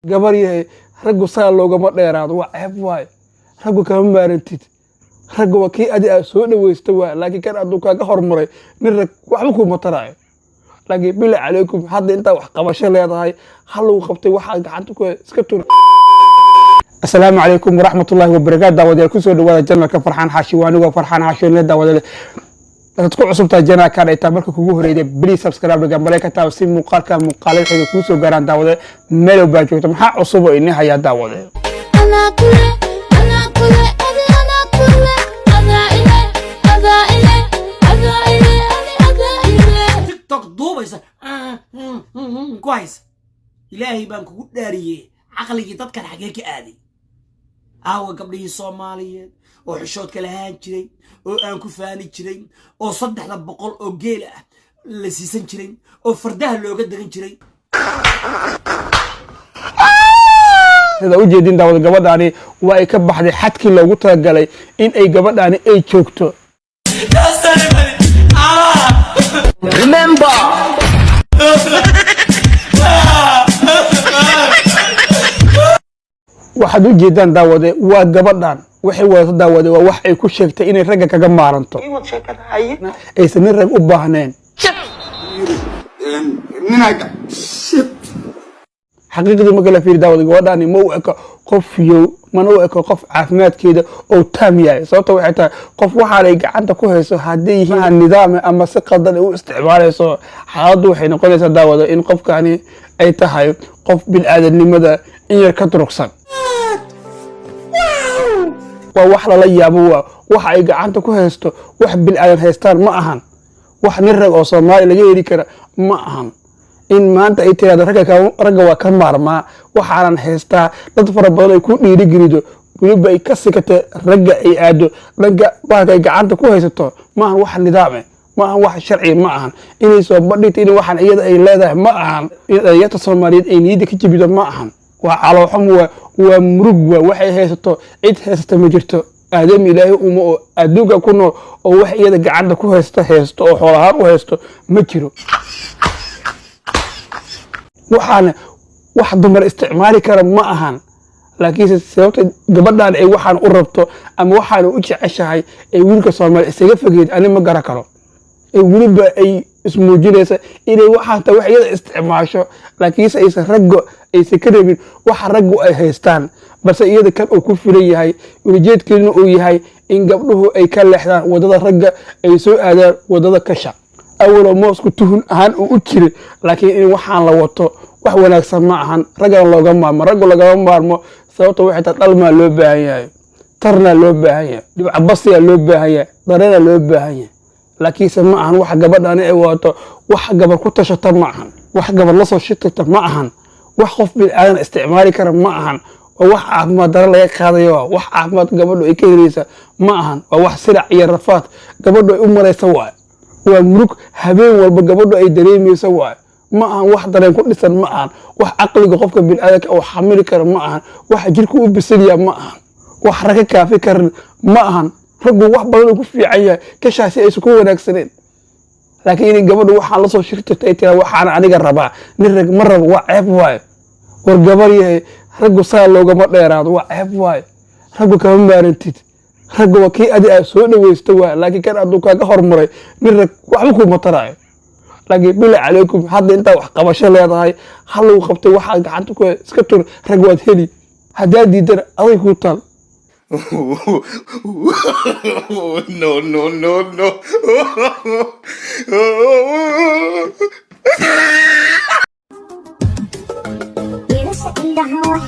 Gabar yahay, raggu saa loogama dheeraado, waa ceeb waaye. Raggu kama maarantid. Ragga waa kii adi aad soo dhawaysta waay, laakiin kan hadduu kaaga hormaray, nin rag waxba kuuma taraayo. Laakiin bila calaykum, hadda intaa wax qabasho leedahay, hal lagu qabtay, waxaa gacanta ku iska tur. Asalaamu calaykum waraxmatullaahi wabarakaatu. Daawadayaal, kusoo dhawaada channelka Farxaan Xaashi. Waa anigoo Farxaan Xaashi le. Daawadayaal, dad ku cusubtahay channelkan, ay tahay marka kugu horeyday, please subscribe, gambale ka taabo si muuqaalka muuqaalada xiga kuu soo gaaraan. Daawade, meel baa joogto, maxaa cusub oo ini hayaa, daawade? أنا كله، أنا كله، أدي أنا كله، أذا إلي، أذا إلي، أذا إلي، أدي أذا إلي. TikTok duubaysa ku haysa. Ilaahay baan kugu dhaariyey, caqligii dadkan xagee ka aaday? Aawa gabdhihii Soomaaliyeed oo xishoodka lahaan jiray, oo aan ku faani jiray, oo 300 oo geela ah la siisan jiray, oo fardaha looga degan jiray? Sida ujeedin, daawada, gabadhaani waa ay ka baxday xadkii loogu talagalay in ay gabadhaani ay joogto. Remember. Waxaad u jeedaan, daawade, waa gabadhan. Waxay wadato, daawade, waa wax ay ku sheegtay inay ragga kaga maaranto, aysan nin rag u baahnayn. Xaqiiqdii marka la fiiri, daawada, gabadhaani ma u eko qof yow, mana u eko qof caafimaadkeeda oo taam yahay. Sababta waxay tahay, qof waxaanay gacanta ku hayso haddii yihiin nidaam ama si qaldan ay u isticmaalayso, xaaladdu waxay noqonaysaa, daawada, in qofkani ay tahay qof bil-aadanimada in yar ka durugsan. Waa wax lala yaabo. Waa waxa ay gacanta ku haysto, wax bil-aadan haystaan ma ahan, wax nin rag oo Soomaaliya laga heli kara ma ahan. In maanta ay tiraahdo ragga waa ka maarmaa, waxaanan haystaa, dad fara badan ay ku dhiirigelido, weliba ay ka sikata ragga, ay aado dhanka bahalka ay gacanta ku haysato, ma ahan wax nidaame, ma ahan wax sharci, ma ahan inay soo bandhigto in waxaan iyada ay leedahay, ma ahan in dhalinyarta Soomaaliyeed ay niyadda ka jebido, ma ahan. Waa calooxum, waa murug. Waa waxay haysato, cid haysata ma jirto. Aadam Ilaahay uma oo adduunka ku nool oo wax iyada gacanta ku haysto haysto oo xoolahaan u haysto ma jiro. Waxaana wax dumar isticmaali kara ma ahan. Laakiinse sababta gabadhan ay waxaan u rabto ama waxaan u jeceshahay ee wiilka Soomaali isaga fogeyd, ani ma garan karo. Ee weliba ay ismuujinaysa inay waxaan tahay wax iyada isticmaasho, laakiinse aysan ragga aysan ka rabin waxa raggu ay haystaan, balse iyada kan uu ku filan yahay, ulijeedkeeduna uu yahay in gabdhuhu ay ka leexdaan wadada ragga, ay soo aadaan wadada kasha. Awaloo moosku tuhun ahaan uu u jiray, laakiin in waxaan la wato wax wanaagsan ma ahan. Raggana looga maarmo, raggu lagama maarmo. Sababta waxay tahay, dhalmaa loo baahan yahay, tarnaa loo baahan yahay, dhibcabasiyaa loo baahan yahay, dareeraa loo baahan yahay. Laakiinse ma ahan wax gabadhani ay wadato. Wax gabar ku tashata ma ahan, wax gabar la soo shitagta ma ahan, wax qof bil-aadan isticmaali kara ma ahan. Waa wax caafimaad dare laga qaadayo, waa wax caafimaad gabadhu ay ka helaysa ma ahan. Waa wax silac iyo rafaad gabadhu ay u maraysa waay. Waa murug habeen walba gabadhu ay dareemaysa waay. Ma ahan wax dareen ku dhisan, ma ahan wax caqliga qofka bil-aadanka uu xamili kara, ma ahan wax jirka u bisilya, ma ahan wax rag ka kaafi karin, ma ahan. Raggu wax badan uu ku fiican yahay, kashaasi aysan ku wanaagsaneen. Laakiin inay gabadhu waxaan lasoo shirtagto, ay tiraa waxaana aniga rabaa, nin rag ma rabo, waa ceeb waaye. War gabar yahay, raggu saa loogama dheeraado, waa ceeb waaye. Raggu kama maarantid. Ragga waa kii adi aad soo dhawaysta waay, laakiin kan hadduu kaaga hormaray, nin rag waxba kuuma taraayo. Laakiin bila calaykum, hadda intaa wax qabasho leedahay, hal lagu qabtay, waxaa gacanta ku iska tur. Rag waad heli, haddaad diidana aday kuu taal. No, no, no, no. Wiilasha indhaha wax.